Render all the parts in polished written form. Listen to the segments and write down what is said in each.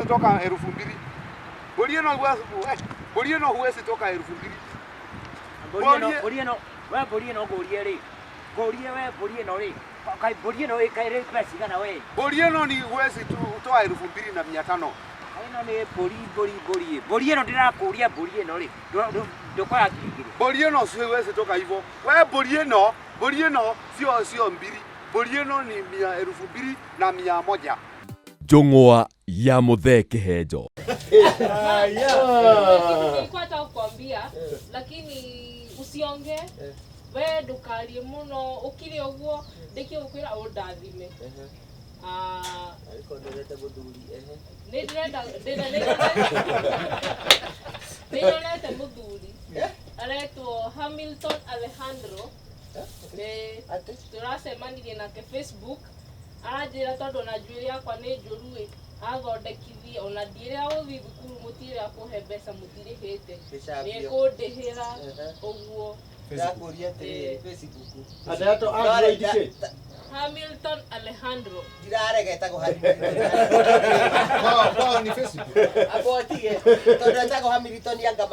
toka 2000. Mbũri ĩno huwezi, mbũri ĩno huwezi toka 2000. Mbũri ĩno, mbũri ĩno, we mbũri ĩno ngũrie rĩ. Ngũrie we mbũri ĩno rĩ. Kaĩ mbũri ĩno ĩ kaĩ rĩ mbeca cigana we? Mbũri ĩno ni huwezi toa 2500. Ĩno nĩ mbũri mbũri mbũri. Mbũri ĩno ndĩrakũria mbũri ĩno rĩ. Ndũkoya 2000. Mbũri ĩno siwezi toka hivyo. We mbũri ĩno sio mbili. Mbũri ĩno ni 2100. Njũng'wa ya Muthee Kĩhenjo. Nilikuwa nataka kukwambia lakini usionge we ndukarie muno ukire uguo ndikio gukwira undathime. Ariko ndorete muthuri ehe. Nĩ ndĩrenda nĩnyonete mũthuri aretwo Hamilton Alejandro. Nĩ tũracemanirie nake Facebook, aranjĩra tondũ ona njuĩrĩ yakwa nĩ njũru ĩ, athondekithie ona ndiĩrĩga gũthiĩ thukuru mũtirĩga kũhe mbeca mũtirĩhĩte, nĩekũndĩhĩra ũguo. Ndakũria atĩrĩrĩ, Facebook. Atetwo Android kĩ? Hamilton Alejandro. Ndirarega etagwo Hamilton. Kwao ni Facebook. Abo tige tondũ etagwo Hamilton anga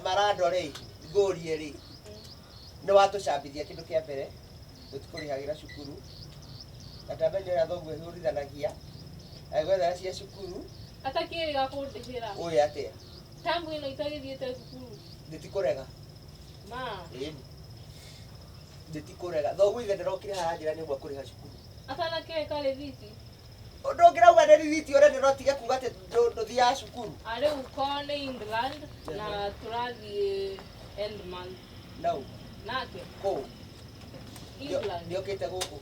marando rĩ, ngũrie rĩ. Nĩ watũcambithia kĩndũ kĩa mbere, tũtikũrĩhagĩra cukuru. Gatambe ũrĩa thoguo ĩhũrithanagia, agwethera cia cukuru. Atakĩrĩga kũndĩhĩra. Ũĩ atĩa? Tamu ĩno itagĩthiĩte thukuru. Ndĩtikũrega. Ma. Ĩni. Ndĩtikũrega. Thoguo ithe ndĩrokire haha njĩra nĩ ũmwe kũrĩha cukuru. Atanakĩreka rĩthiti. Ũndũ ũngĩrauga nĩ rĩthiti ũrĩa no tige kuga atĩ ndũthiaga cukuru. Rĩu ko nĩ England na tũrathiĩ end month. Nau. Nake. Kũ? England. Nĩokĩte gũkũ.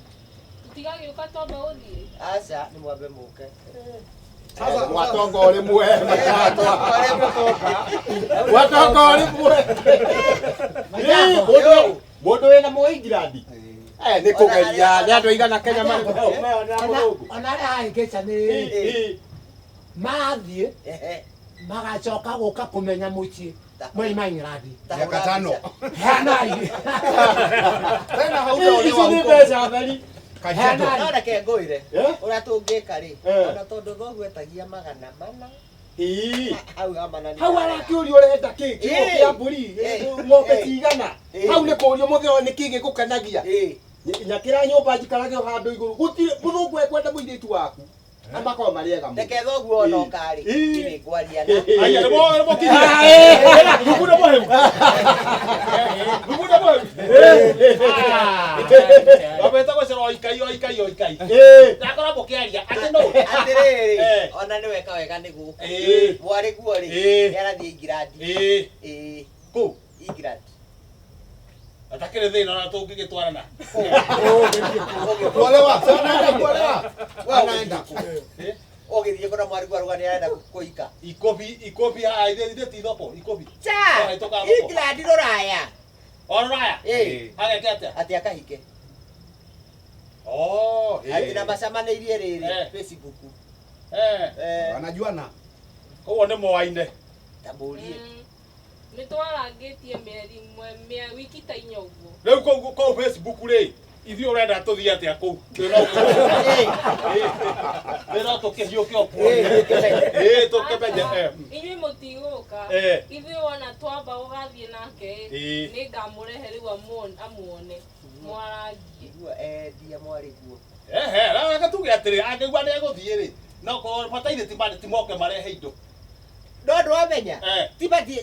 Tũtigagĩũka twambe gũthiĩ. Aca, nĩ mwambe mũke. Sasa mwatonga ũrĩ muwe. Mwatonga ũrĩ muwe. Mũndũ wĩna mũ England. Nĩ kũgeria nĩ andũ aigana Kenya marĩ mũthũngũ. Ona arĩa ahĩngĩca nĩ mathiĩ magacoka gũka kũmenya mũciĩ mwaima England. Miaka tano. Heanai. Tena hautaolewa Ici nĩ huko. mbeca theri. Kajiado. No reke ngwĩre ũrĩa tũngĩka rĩ, ona tondũ thoguo etagia 400. Hau ha mana nĩ Hau arakĩũria ũrenda kĩ? Kiugo kĩa mbũri, ng'ombe cigana. Hau nĩ kũũrio mũthee nĩ kĩ gĩgũkenagia. Nyakĩra nyũmba njikarage o handũ igũrũ. Gũtirĩ mũthũngũ ekwenda mũirĩtu waku. Na makoragwo marĩ ega mũno. Reke thoguo ona oka rĩ, niĩ nĩ ngwaria na. Aya, nĩ mũkinyire. Thugu nĩ mũhĩu. Thugu nĩ mũhĩu. Wambĩte gũcora oikai oikai oikai. Ndakora mũkĩaria atĩ nũ? Atĩrĩrĩ, ona nĩ weka wega nĩ gũka. Mwarĩ guo rĩ, nĩ arathiĩ England. Kũ? England. Atakĩrĩ thĩna ona tũngĩgĩtwarana. Kuolewa, si anaenda kuolewa. Anaenda. Ũgĩthiĩ kũna mwarĩ guo arauga nĩ arenda kũhika. Ikobi, ikobi haha ithe ti thoko, ikobi. Cha! England rũraya. O rũraya? Ageke atĩa? Atĩ akahike. Oh, Atĩ na macemanĩirie rĩrĩ Facebook. Wanajuana. Koguo nĩ moaine. Ta mũrie. Nĩ twarangĩtie mĩeri ĩmwe, wiki ta inya ũguo. Rĩu kũu kũu Facebook rĩ, ithuĩ ũrenda tũthiĩ atĩa kũu? Twĩ no tũkĩhiũke o kuo. Tũkĩmenye. Inyuĩ mũtigũka. Ithuĩ wona twamba gũgathiĩ nake ĩ, nĩ ngamũrehe rĩu amuone. Mwarangie. Igua endia mwarĩ guo. Ehe, reke tuge atĩrĩ, angĩigua nĩ egũthiĩ rĩ, no korwo bataire ti moke marehe indo. No ndwamenya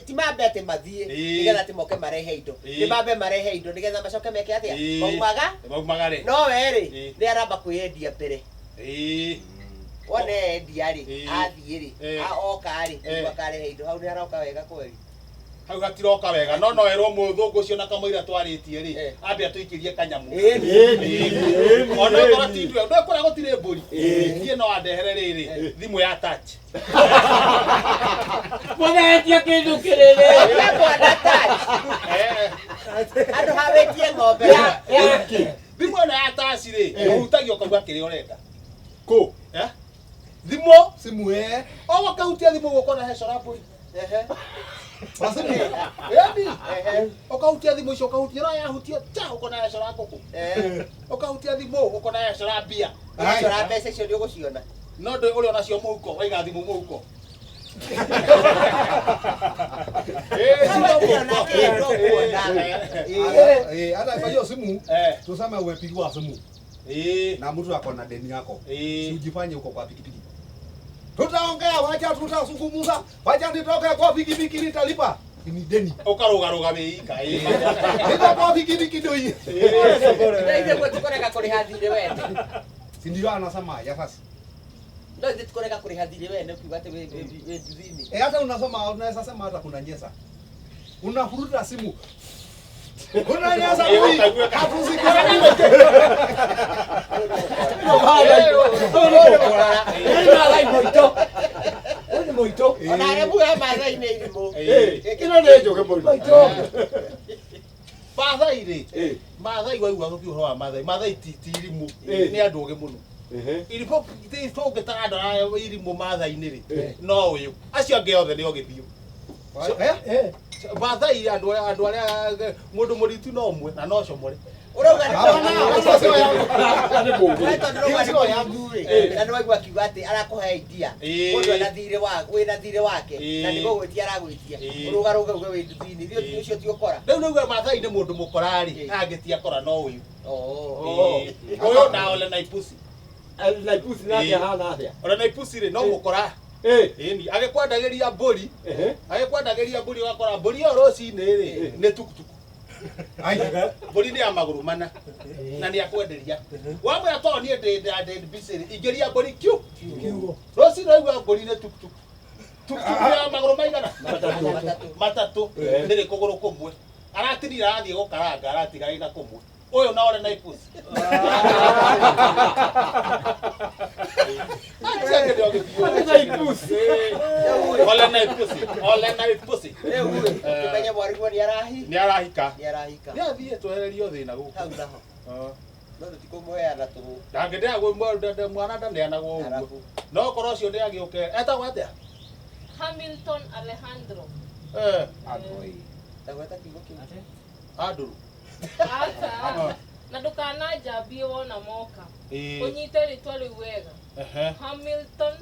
ti mambe atĩ mathiĩ nĩgetha atĩ moke marehe indo. Nĩ mambe marehe indo nĩgetha macoke meke atĩa? Maumaga? Maumaga rĩ. No we rĩ, nĩ aramba kwĩyendia mbere. Wona endia rĩ, athiĩ rĩ, oka rĩ, nĩguo akarehe indo. Hau nĩ haroka wega kweri. Hau hatiroka wega no no erwo mũthũngũ ũcio na kamũira twarĩtie rĩ ambe atũikĩrie kanyamũ. Ona okorwo ti indo ĩyo kũrĩa gũtirĩ mbũri niĩ no andehere rĩrĩ thimũ ya touch. Mũthendia kĩndũ kĩrĩrĩ. Mwana touch. Andũ ha wĩtie ng'ombe yake. Thimũ ĩno ya touch rĩ ũhutagia ũkauga kĩrĩa ũrenda. Kũ? Thimũ simu eh. O ũkahutia thimũ ũkona he cora mbũri. Yaani ũkahutia thimũ icio ũkahutia no yahutia cha ũkona yacora ngũkũ. Ũkahutia thimũ ũkona yacora mbia. Yacora mbeca icio nĩ ũgũciona. No ndũ ũrĩ onacio mũhuko waiga thimũ mũhuko. Hata kwa hiyo simu tuseme umepigiwa simu na mtu ako na deni yako, si ujifanye uko kwa pikipiki. Tutaongea, wacha tutazungumza, wacha nitoke kwa pikipiki nitalipa. Ni deni. Ukarugaruga wĩika. Niko kwa pikipiki ndio hii. Na ithuĩ tũkorega kũrĩha thirĩ wene. Si ndio anasema ya sasa. No ithuĩ tũkorega kũrĩha thirĩ wene ukiuga atĩ wĩ nduthi-inĩ. Hata unasoma unaweza sema hata kuna nyesa. Unafuruta simu. Kuna nyesa huyu. Hatusikizani. Ona arĩa mugaga Maathai nĩ irimũ. Ĩno nĩ njũgĩ mũno. Maathai rĩ, Maathai waigua gũkiuga ũhoro wa Maathai, Maathai ti irimũ, nĩ andũ ogĩ mũno. Irimũ tũngĩtara andũ arĩa irimũ Maathai-inĩ rĩ, no ũyũ. Acio angĩ othe nĩ ogĩ biũ. Maathai andũ arĩa mũndũ mũritu no ũmwe na no comore. Ũrauga nĩ tondũ na nĩ waigua akiuga atĩ arakũhe idea mũndũ ena thirĩ wĩna thirĩ wake na nĩ gũgwĩtia aragwĩtia ũrũgarũge uge wĩ nduthi-inĩ ithuĩ ũcio ti ũkora. Rĩu nĩuga Maathai nĩ mũndũ mũkora rĩ, angĩtia kora no ũyũ. Ũyũ na Ole Naipusi. Naipusi nake ahana atĩa? Ole Naipusi rĩ no mũkora. Ĩni agĩkwendagĩria mbũri, agĩkwendagĩria mbũri ũgakora mbũri ĩyo rũcinĩ rĩ nĩ tukutuku. Mbũri nĩ ya magũrũ mana na nĩ akwenderia. Wamwĩra tondũ niĩ ndĩ busy rĩ, ingĩria mbũri kiu. Rũcinĩ waigua mbũri nĩ tukutuku. Tukutuku nĩ ya magũrũ maigana? Matatũ. Nĩrĩ kũgũrũ kũmwe. Aratinire arathiĩ gũkaranga aratiga ĩna kũmwe. Ũyũ na Ole Naipusi. Ole Naipusi. Ole Naipusi. Rĩu rĩ, tũmenye mwarĩguo nĩ arahi. Nĩ arahika. Nĩ arahika. Nĩ athiĩ twehererio thĩna gũkũ. Hau naho. No tũtikũmũheana tũhũ. Ndangĩndea mwana ndaneanagwo ũguo. No korwo ũcio nĩ agĩũke. Etagwo atĩa? Hamilton Alejandro. Ndagweta kiugo kĩu. Andrew. Aca. Na ndũkananjambie wona moka. Ũnyite rĩtwa rĩu wega. Hamilton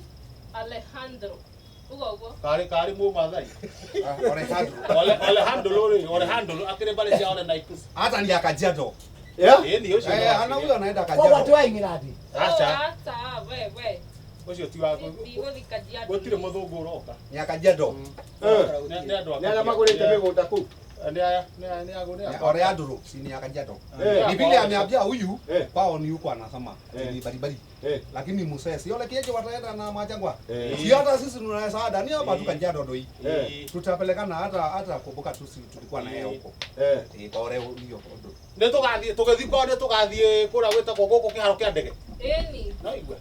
Alejandro. Uga ũguo. Karĩ mũmathai. Alejandro. Alejandro rĩ, Alejandro akĩrĩ mbarĩ cia Ole Naipusi. Hata ni ya Kajiado. Ĩni ũcio. Ana huyo anaenda Kajiado. Kwa watu wa England. Aca. Aca, we. Ũcio ti wa Ndigũthiĩ Kajiado. Gũtirĩ mũthũngũ ũroka. Ni ya Kajiado. Nĩ andũ a Nĩ arĩa magũrĩte mĩgũnda kũu. Alejandro si ni ya Kajiado. Ni vile ameambia huyu kwao ni huko anasema ni baribari. Lakini mzee si ole kieje wataenda na Machangwa. Si hata sisi tunaweza ada ni hapa tu Kajiado ndo hii. Tutapelekana hata kumbuka tu si tulikuwa na yeye huko. Kwa ole hiyo ndo. Nĩ tũgathiĩ tũgĩthiĩ kwao nĩ tũgathiĩ kũrĩa gwĩtagwo gũkũ kĩharo kĩa ndege. Ĩni. No igua.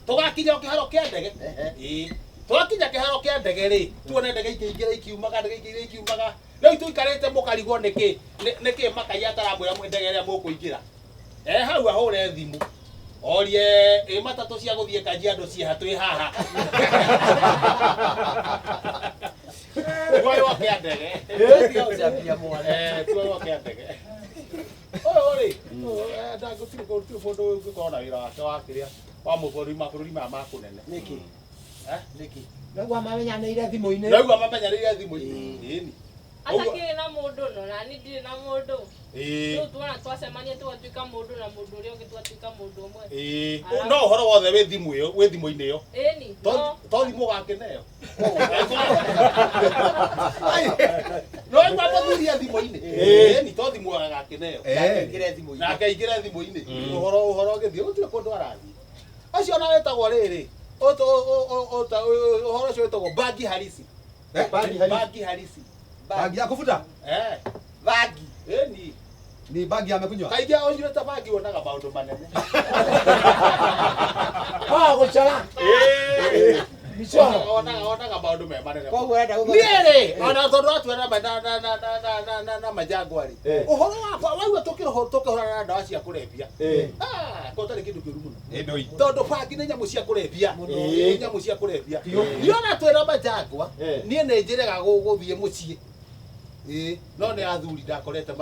Tũgakinya kĩharo kĩa ndege. Ĩĩ. Twakinya kĩharo kĩa ndege rĩ, tuone ndege ikĩingĩra ikiumaga, ndege ikĩingĩra ikiumaga. Rĩu tũikarĩte mũkarigwo nĩkĩ nĩkĩ Makai ataramwĩra ndege ĩrĩa mũkũingĩra. Hau ahũre thimũ. Orie ĩ matatũ cia gũthiĩ Kajiado ciĩ ha twĩ haha. Tuoywo kĩa ndege. Tuoywo kĩa ndege. Ũyũ rĩ, ndagũtirĩ mũndũ ũngĩkorwo na wĩra wake wa kĩrĩa wa mabũrũri mabũrũri maya ma kũnene. Nĩkĩ? Nĩkĩ? Naigua mamenyanĩire thimũ-inĩ. Naigua mamenyanĩire thimũ-inĩ. Ĩni. Atakĩrĩ na mũndũ no na niĩ ndirĩ na mũndũ. Rĩu tuona twacemania tũgatuĩka mũndũ na mũndũ ũrĩa ũngĩ tũgatuĩka mũndũ ũmwe. No ũhoro wothe wĩ thimũ ĩyo, wĩ thimũ-inĩ ĩyo. Ĩni. To thimũ ũgakĩneo. No igua mũthuri e thimũ-inĩ. Ĩni to thimũ agakĩneo. Nake aingĩre thimũ-inĩ. Ũhoro ũhoro ũgĩthiĩ gũtirĩ kũndũ arathiĩ. Acio ona wĩtagwo rĩrĩ. Ũhoro ũcio wĩtagwo bangi halisi. Bangi halisi. Bangi ya kuvuta? Bangi. Ĩni. Ni bangi amekunywa? Kaingĩ ũnyuĩte bangi wonaga maũndũ manene. Ah, gũcora. Mĩcoro. Onaga maũndũ me manene. Koguo ũrenda gũthondeka. Niĩ rĩ, ona tondũ watuona na majangwa rĩ. Ũhoro wakwa waigua tũkĩhũrana na ndawa cia kũrebia. Ah, ko ũtarĩ kĩndũ kĩũru mũno. Tondũ bangi nĩ nyamũ cia kũrebia. Nĩ nyamũ cia kũrebia. Niĩ ona twĩna majangwa, niĩ nĩ njĩrega gũthiĩ mũciĩ. No nĩ athuri ndakorete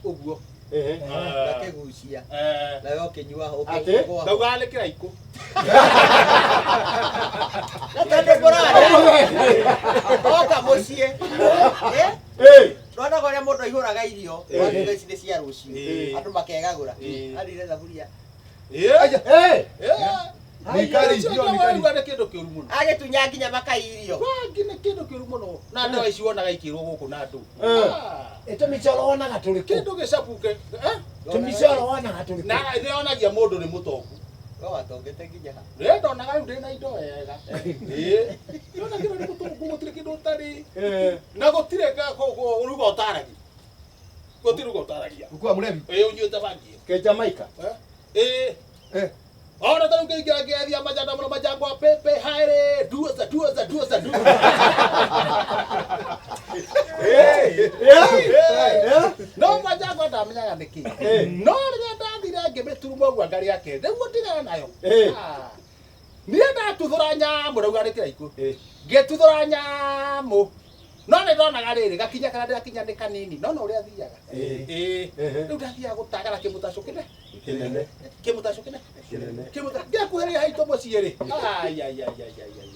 ũguo. Makĩgucia. Nawe ũkĩnyua Atĩ? ũkĩgwa. Ndaugaga nĩ kĩraikũ. Na tondũ mũrara. Oka mũciĩ. Eh? Ndonaga ũrĩa mũndũ aihũraga irio, wakiuga ici nĩ cia rũciũ. Andũ makegagũra. Arire thaburia. Nikari, ndio nikari. Nĩ kĩndũ kĩũru mũno. Agĩtunya nginya makai irio. Bangi nĩ kĩndũ kĩũru mũno. Na ndawa ici wonaga ikĩrwo gũkũ na andũ. Tũmicoro wonaga tũrĩ kũ? Kĩndũ gĩcabuke. Tũmicoro wonaga tũrĩ kũ? Na nĩyonagia mũndũ nĩ mũtongu. We watongete nginya ha. Rĩrĩa ndonaga rĩu ndĩna indo wega. Ndona kĩndũ nĩ mũtongu gũtirĩ kĩndũ ũtarĩ. Na gũtirĩ ruga ũtaragia. Gũtirĩ ruga ũtaragia. Ukiwa mlevi. Ĩĩ ũnyuĩte bangi. Ke Jamaica. Ĩĩ. Ona ta rĩu ngĩingĩra ngĩethia majanda mũno majangwa pepe haere duoza duoza duoza duoza. No majangwa ndamenyaga nĩkĩ. No rĩrĩa ndathire ngĩmĩturuma ũguo ngarĩa ke nĩguo ndigane nayo. Niĩ ndatuthũra nyamũ ndauga nĩ kĩraikũ. Ngĩtuthũra nyamũ. No nĩ ndonaga rĩrĩ gakinya karĩa ndĩrakinya nĩ kanini no no ũrĩa thiaga. Rĩu ndathiaga gũtagara kĩmũtacũ kĩne. Kĩmũtacũ kĩne. Kĩmũtacũ ngĩkuhĩrĩria haitũ mũciĩ rĩ. Ai ai ai ai ai ai.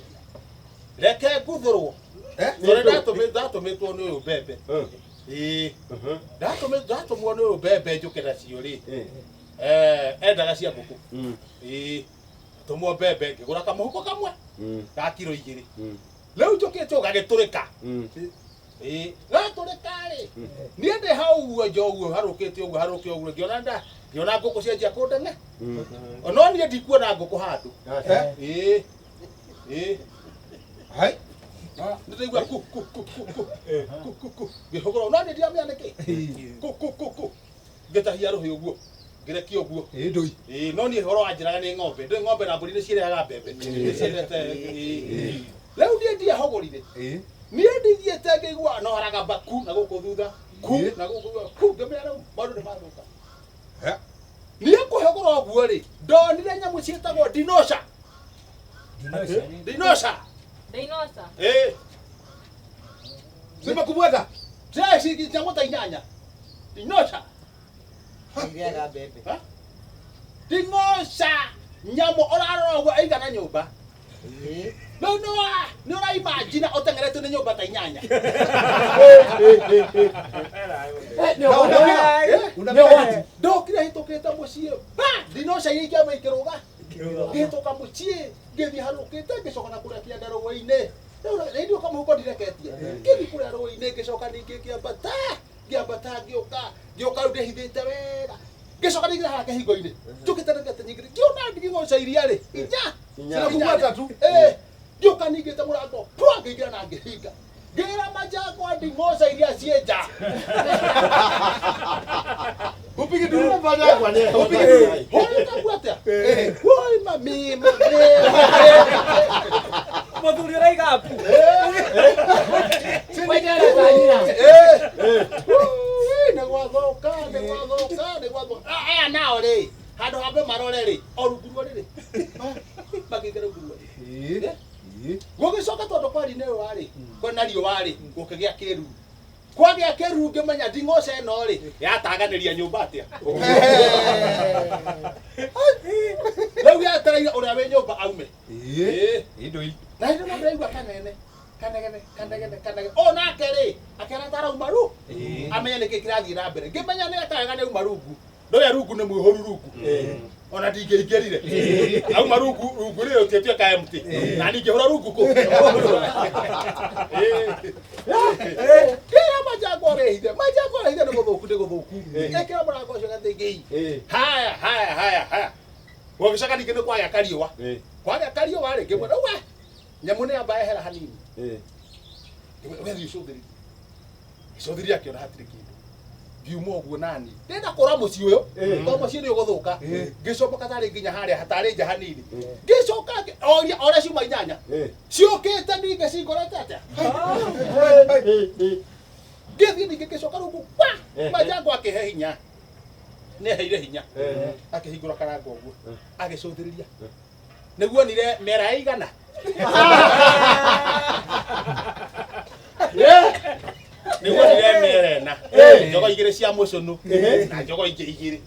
Reke nguthũrwo. Tondũ ndatũmĩtwo nĩ ũyũ mbembe. Ĩĩ. Ndatũmwo nĩ ũyũ mbembe njũke nacio rĩ. Endaga cia ngũkũ. Ĩĩ. Tũmwo mbembe ngĩgũra kamũhuko kamwe ga kiro 2. Rĩu njũkĩte ũgagĩtũrĩka. Ĩĩ, gatũrĩka rĩ. Niĩ ndĩ hau ũguo nja ũguo harũkĩte ũguo harũke ũguo ngĩona nda ngĩona ngũkũ cianjia kũndeng'e. No niĩ ndikuona ngũkũ handũ. Ĩĩ. Ĩĩ. Hai. Nĩ ndaigua ku ku ku ku ku ku ku ku ngĩhũgũra no niĩ ndiamenya nĩkĩ. Ku ku ku ku ngĩtahia rũhĩ ũguo ngĩrekia ũguo. Ĩĩ ndũi. Ĩĩ no niĩ ũhoro wanjĩraga nĩ ng'ombe. Ndũĩ ng'ombe na mbũri nĩ cirehaga mbembe. Nĩ ciendete. Ĩĩ. Rĩu niĩ ndiahũgũrire. Niĩ ndithiĩte ngĩigua no haragamba ku na gũkũ thutha ku na gũkũ thutha ku ngĩmenya rĩu maũndũ nĩ mathũka. Niĩ kũhũgũra ũguo rĩ ndonire nyamũ ciĩtagwo dinosa. Dinosa. Dinosa. Ĩĩ. Sema kumweta. Ci nyamũ ta inyanya. Dinosa. Irĩaga mbembe. Dinosa nyamũ ũrarora ũguo ĩigana nyũmba. No no nĩ ũraimagine ũteng'eretio nĩ nyũmba ta inyanya. Ndokire hĩtũkĩte mũciĩ ba dinosa iria ingĩamba ikĩrũga ngĩhĩtũka mũciĩ ngĩthiĩ harũkĩte ngĩcoka na kũrĩa kĩanda rũĩ-inĩ rĩu ndiũka mũhuko ndireketie ngĩthiĩ kũrĩa rũĩ-inĩ ngĩcoka ningĩ ngĩambata ngĩambata ngĩũka ngĩũka rĩu ndĩhithĩte wega ngĩcoka ningĩ haha kĩhingo-inĩ njũkĩte ndengete nyingĩ ngĩona ngĩgoca iria rĩ inya Sinakumweta tu. Ngĩũka ningĩte mũrango pwa ngĩingĩra na ngĩhinga ngĩra majangwa nding'oca iria ciĩ nja. Upige nduru majangwa nĩ. Upige nduru. Hũrĩte nguo atĩa? Woi mami mami. Mũthuri ũraiga mbu. Nĩ gwathũka nĩ gwathũka nĩ gwathũka. Aya nao rĩ handũ hambe marore rĩ o rungu rwa rĩrĩ makĩingĩra rungu rwa rĩrĩ. Gũgĩcoka tondũ kwari nĩ riũa rĩ kwĩna riũa rĩ gũkĩgĩa kĩruru. Kwagĩa kĩruru ngĩmenya nding'oca ĩno rĩ yataganĩria nyũmba atĩa. Rĩu yetereire ũrĩa wĩ nyũmba aume. Ĩĩ. Ndũi. Na hĩndĩ ĩno ndĩraigua kanene kanegene kanegene kanegene o nake rĩ akĩona ta arauma ru amenye nĩkĩ kĩrathiĩ na mbere ngĩmenya nĩ akega nĩ auma rungu ndũrĩa rungu nĩ mwĩhũru rungu ona ndingĩingĩrire auma rungu rungu rĩ ũtiatuĩka empty na ningĩhũra rungu kũ kĩra majangwa ũrĩhithe majangwa ũrĩhithe nĩ gũthũku nĩ gũthũku ĩkĩra mũrango ũcio gathĩngĩi haya haya haya haya gũgĩcoka ningĩ nĩ kwagĩa kariũa kwagĩa kariũa rĩ ngĩmwĩra we nyamũ nĩ yamba yehera hanini we thiĩ ũcũthĩrĩrie gĩcũthĩrĩrie akĩona hatirĩ kĩndũ ngiuma ũguo nani ndĩrenda kũra mũciĩ ũyũ tondũ mũciĩ nĩ ũgũthũka ngĩcomoka tarĩ nginya harĩa hatarĩ nja hanini ngĩcoka oria oria ciuma inyanya ciũkĩte ningĩ cingorete atĩa ngĩthiĩ ningĩ ngĩcoka rungu kwa majangwa akĩhe hinya nĩ aheire hinya akĩhingũra karango ũguo agĩcũthĩrĩria nĩguo onire mĩera ĩigana nĩguo onire mĩera ĩna Njogo igĩrĩ cia mũcũnũ na njogo ingĩ igĩrĩ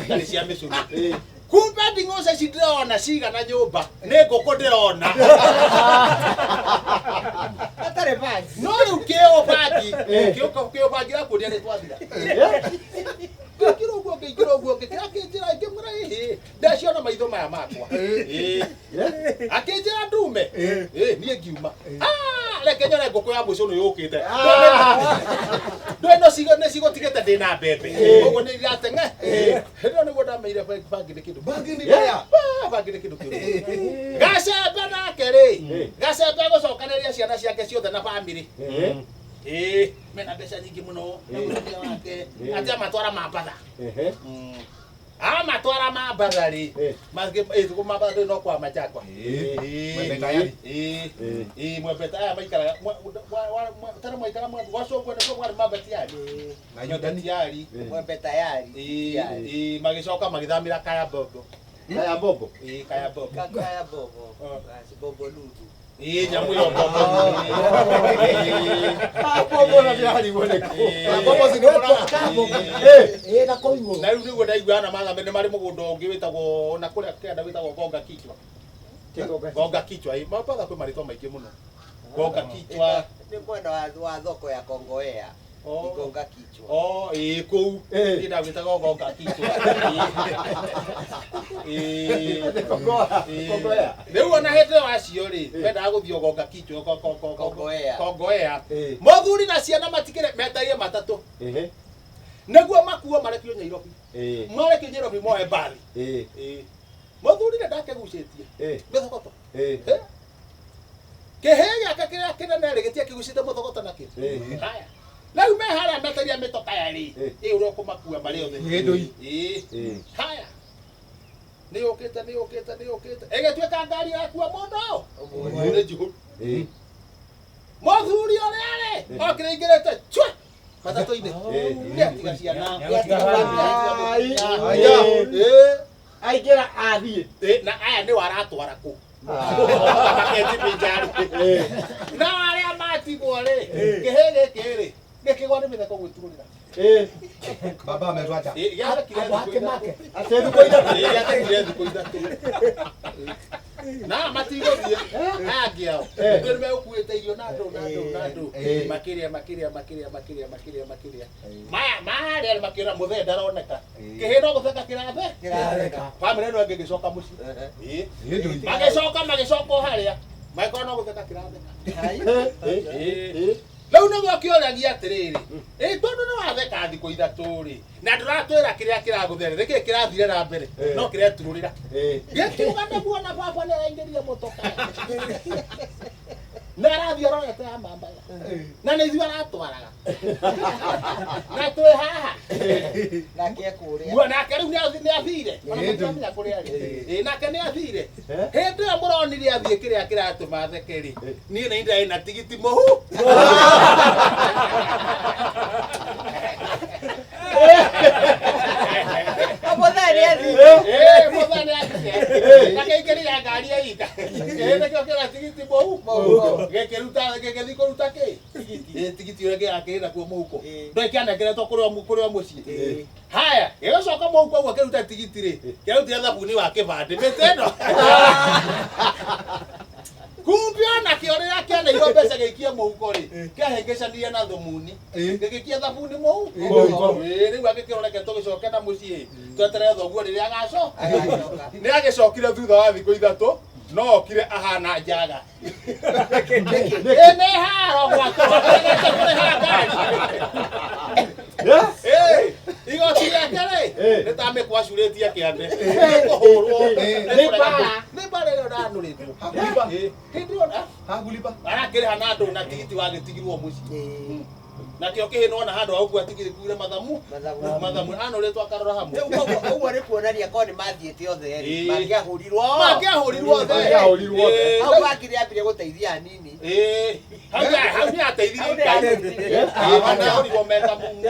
itarĩ cia mĩcũnũ. Kumbe nding'oca ici ndĩrona cigana nyũmba nĩ ngũkũ ndĩrona. Atarĩ bangi. No rĩu kĩũbangi kĩũbangi rakuonia nĩ twathira. Ngĩkĩra ũguo ngĩingĩra ũguo ngĩkĩra akĩnjĩra ngĩmwĩra ĩhĩ ndaciona maitho maya makwa. Akĩnjĩra ndume niĩ ngiuma. Reke nyone ngũkũ ya mũcũnũ yũkĩte. Ndũĩ no cigo nĩ cigũtigĩte ndĩna mbembe. Ũguo nĩ irateng'e. Hĩndĩ ĩyo nĩguo ndameire bangi nĩ kĩndũ. Bangi ni mbaya. Bangi nĩ kĩndũ kĩũru. Gacembe nake rĩ, gacembe gũcokanĩrĩria ciana ciake ciothe na bamĩrĩ. Mena mbeca nyingĩ mũno na mũtumia wake atĩ amatwara Mambatha. Amatwara Mambatha rĩ, Mambatha ndũĩ no kwa Machakwa. Mwembe tayari. Mwembe tayari maikaraga tena mwaikara gwacũngwo nĩkuo mwarĩ Mwembe tayari. Na Yudani. Tayari. Mwembe tayari. Magĩcoka magĩthamĩra Kaya Bobo. Kaya Bobo. Kaya Bobo. Kaya Bobo. Bobo Ludu. Nyamũ ĩyo Bobo. Bobo na ndĩrarigwo nĩkũ. Bobo si ni mũraga. Na kũu igũrũ. Na rĩu nĩguo ndaiguaga na mathamĩre nĩ marĩ mũgũnda ũngĩ wĩtagwo na kũrĩa kĩanda wĩtagwo Gonga Kichwa. Gonga Kichwa. Mambatha kwĩ marĩtwa maingĩ mũno. Gonga Kichwa. Nĩ mwena wa thoko ya Kongowea. Gonga Kichwa. Kũu. Niĩ ndagwĩtaga Gonga Kichwa. Kongowea. Rĩu ona hĩndĩ ĩyo acio rĩ, mendaga gũthiĩ Gonga Kichwa Kongowea. Kongowea. Mũthuri na ciana matikĩre metaire matatũ. Nĩguo makuo marekio Nyairobi. Marekio Nyairobi moe mbathi. Mũthuri nĩ ndakĩgucĩtie. Mĩthogoto. Kĩhĩ gĩake kĩrĩa kĩnene rĩ gĩtiakĩgucĩte mũthogoto nakĩo. Haya. Rĩu me harĩa metaria mĩtoka rĩ, ũrĩa ũkũmakua marĩ othe. Haya. Nĩ yũkĩte nĩ yũkĩte nĩ yũkĩte. Ĩgĩtuĩka ngari yakua mũndũ. Nĩ njihũru. Mũthuri ũrĩa rĩ, okire aingĩrĩte chwa matatũ-inĩ. Nĩ atiga ciana. Aingĩra athiĩ. Na aya nĩo aratwara kũ. Makenji na arĩa matigwo rĩ, kĩhĩ gĩkĩ rĩ, gĩkĩgwa nĩ mĩtheko gwĩturũrĩra. Baba ametwacha. Gĩathekire Andũ ake make. Gĩathekire thikũ ithatũ. Na matigũthiĩ aya angĩ ao. Nĩ megũkuĩte irio na ndũ na ndũ na ndũ. Makĩrĩa makĩrĩa makĩrĩa makĩrĩa makĩrĩa makĩrĩa. Maya marĩa makĩona mũthee ndaroneka. Kĩhĩ no gũtheka kĩrathe. Kĩratheka. Bamĩrĩ ĩno ĩngĩ ĩgĩcoka mũciĩ. Magĩcoka magĩcoka o harĩa. Magĩkorwo no gũtheka kĩratheka. Rĩu nĩguo kĩũragia atĩrĩrĩ, tondũ nĩ watheka thikũ ithatũ rĩ, na ndũratwĩra kĩrĩa kĩragũthere, nĩkĩĩ kĩrathire na mbere, no kĩreturũrĩra. Gĩkiuga nĩguo na baba nĩ araingĩrire mũtoka. Na arathiĩ arorete ya Mambatha. Na nĩ ithuĩ aratwaraga. Na twĩ haha. Nake ekũrĩa. Guo nake rĩu nĩ athire. Ona mũtiramenya kũrĩa arĩ. Nake nĩ athire. Hĩndĩ ĩyo mũronire athiĩ kĩrĩa kĩratũma theke rĩ, niĩ nĩ ndarĩ na tigiti mũhu. Mũthee nĩ athire. Mũthee nĩ athire. Na kĩingĩrire ngari ya ika. Nĩkĩo kĩra tigiti mũhuko. Gĩkĩruta gĩgĩthiĩ kũruta kĩ? Tigiti ũrĩa kĩrakĩrĩ nakuo mũhuko. Ndũĩ kĩanengeretwo kũrĩ o mũciĩ. Haya, gĩgĩcoka mũhuko ũguo kĩruta tigiti rĩ, kĩarutire thabuni wa kĩbandĩ mĩtĩ ĩno. Kumbe onakĩo rĩrĩa kĩaneirwo mbeca gĩikie mũhuko rĩ, kĩahĩngĩcanirie na thumuni. Gĩgĩikia thabuni mũhuko. Rĩu agĩkĩrwo reke tũgĩcoke na mũciĩ. Tweterere thoguo rĩrĩa agacoka. Nĩ agĩcokire thutha wa thikũ ithatũ, no okire ahana njaga. Nĩ haro gwake, kũrĩha ngari. Igoti rĩake rĩ, nĩ ta mĩkwacurĩtie kĩande. Nĩ kũhũrwo. Nĩ mbara. Nĩ mbara ĩyo ndanũrĩtwo. Hĩndĩ ĩyo Hakulipa. Arakĩrĩha na ndũ na tigiti wagĩtigirwo mũciĩ. Nakĩo kĩhĩ nĩwona handũ ha gũkua tigiti kuire mathamu. Mathamu anũrĩtwo akarora hamwe. Rĩu koguo ũguo nĩ kuonania korwo nĩ mathiĩte othe rĩ, mangĩahũrirwo. Mangĩahũrirwo othe. Mangĩahũrirwo othe. Hau bangi nĩambire gũteithia anini. Hau nĩ ateithirie Ngai. Mangĩahũrirwo meta mumu.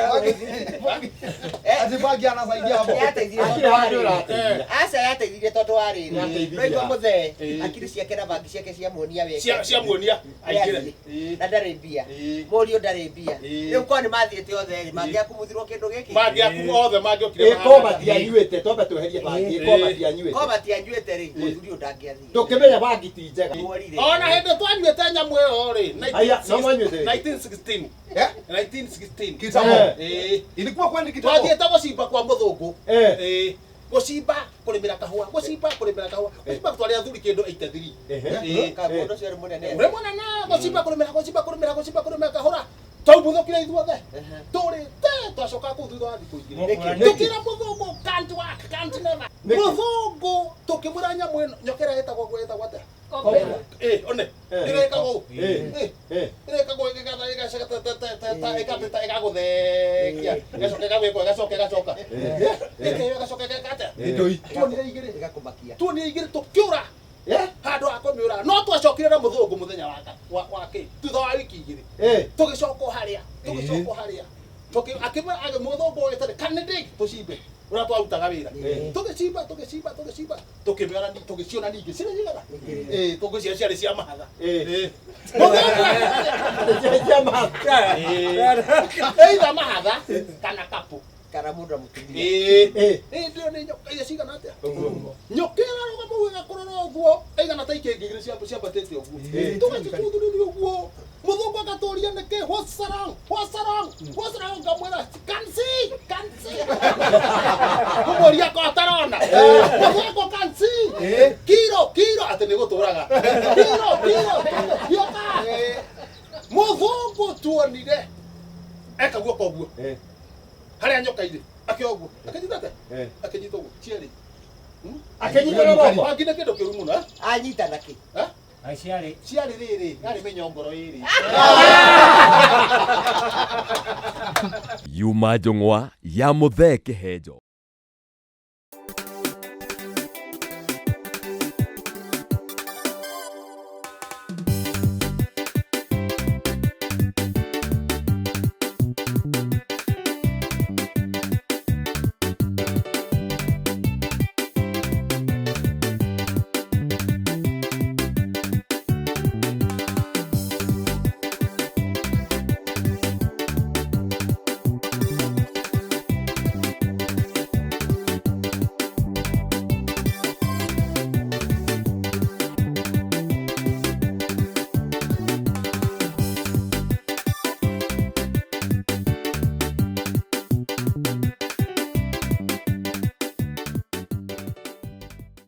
Ati bangi anasaidia hapo. Nĩateithirie tondũ wa rĩrĩ. Aca yateithirie tondũ wa rĩrĩ. No igua mũthee, akiri ciake na bangi ciake ciamuonia wega. Ciamuonia aingĩre. Na ndarĩ mbia. Mũriũ ndarĩ mbia. Rĩu korwo nĩ mathiĩte othe rĩ, mangĩakumuthirwo kĩndũ gĩkĩ. Mangĩaku othe mangĩokire. Ĩko matianyuĩte, twambe tweherie bangi, ĩko matianyuĩte. Korwo matianyuĩte rĩ, mũthuri ũyũ ndangĩathire. Ndũkĩmenya bangi ti njega. Mworire. Ona hĩndĩ twanyuĩte nyamũ ĩyo rĩ, Aya, no mwanyuĩte rĩ? 1916. Eh? 1916. Kitambo. Eh. Ilikuwa kwani kitambo. Twathiĩte gũcimba kwa mũthũngũ. Eh. Eh. Gũcimba kũrĩmĩra kahũa, gũcimba kũrĩmĩra kahũa, gũcimba gũtwarĩra athuri kĩndũ 83. Eh. Ka mũndũ ũcio arĩ mũnene. Ũrĩ mũnene, gũcimba kũrĩmĩra, gũcimba kũrĩmĩra, gũcimba kũrĩmĩra kahũra. Twaumbuthũkire ithuothe. Tũrĩte twacoka kũu thutha wa thikũ igĩrĩ. Tũkĩra mũthũngũ can't work, can't never. Mũthũngũ tũkĩmwĩra nyamũ ĩno, nyoka ĩrĩa ĩtagwo ĩtagwo atĩa? Eh, one. Ĩrĩa ĩkagwo ũũ. Eh. Ĩrĩa ĩkagwo ĩgatha ĩgacoka ĩgagũthekia. Ĩgacoka ĩgagwĩka ĩgacoka ĩgacoka. Ĩkĩheo ĩgacoka ĩgeka atĩa? Ndoi. Tuonire igĩrĩ. Ĩgakũmakia. Tuonire igĩrĩ tũkĩũra. Handũ ha kũmĩũra. No twacokire na mũthũngũ mũthenya wa kĩ? Thutha wa wiki igĩrĩ. Tũgĩcoka o harĩa. Tũgĩcoka o harĩa. Akĩmwĩra mũthũngũ ũyũ can dig tũcimbe. Ũrĩa twarutaga wĩra. Tũgĩcimba tũgĩcimba tũgĩcimba tũkĩmĩona tũgĩciona ningĩ cirĩ njigana. Eh, tũgĩciona ciarĩ cia mahatha. Eh. Mũthũngũ Cia mahatha. either mahatha kana kapu. Kana mũndũ na mũtumia. Eh. Eh, ndio nĩ nyoka iria cigana atĩa? Nyoka ĩrarũgama ũguo ĩgakũrora ũguo, ĩigana ta ikĩngĩ igĩrĩ ciambatĩte ũguo. Tũgacituthurĩria ũguo. Mũthũngũ agatũria nĩkĩ? What's wrong? What's wrong? What's wrong? Ngamwĩra, can see, can see. Kũmũria ko atarona. Mũthũngũ can see. Kiro, kiro, atĩ nĩ gũtũraga. Kiro, kiro, kiro, Mũthũngũ tuonire eka guoko ũguo. Harĩa nyoka irĩ, akĩoya ũguo. Akĩnyita atĩa? Akĩnyita ũguo, cierĩ. Akĩnyita na moko. Bangi nĩ kĩndũ kĩũru mũno, eh? Anyita na kĩ? Eh? Ciarĩ. Ciarĩ rĩrĩ, yarĩ mĩnyongoro ĩrĩ. Yuma njũng'wa ya Mũthee Kĩhenjo.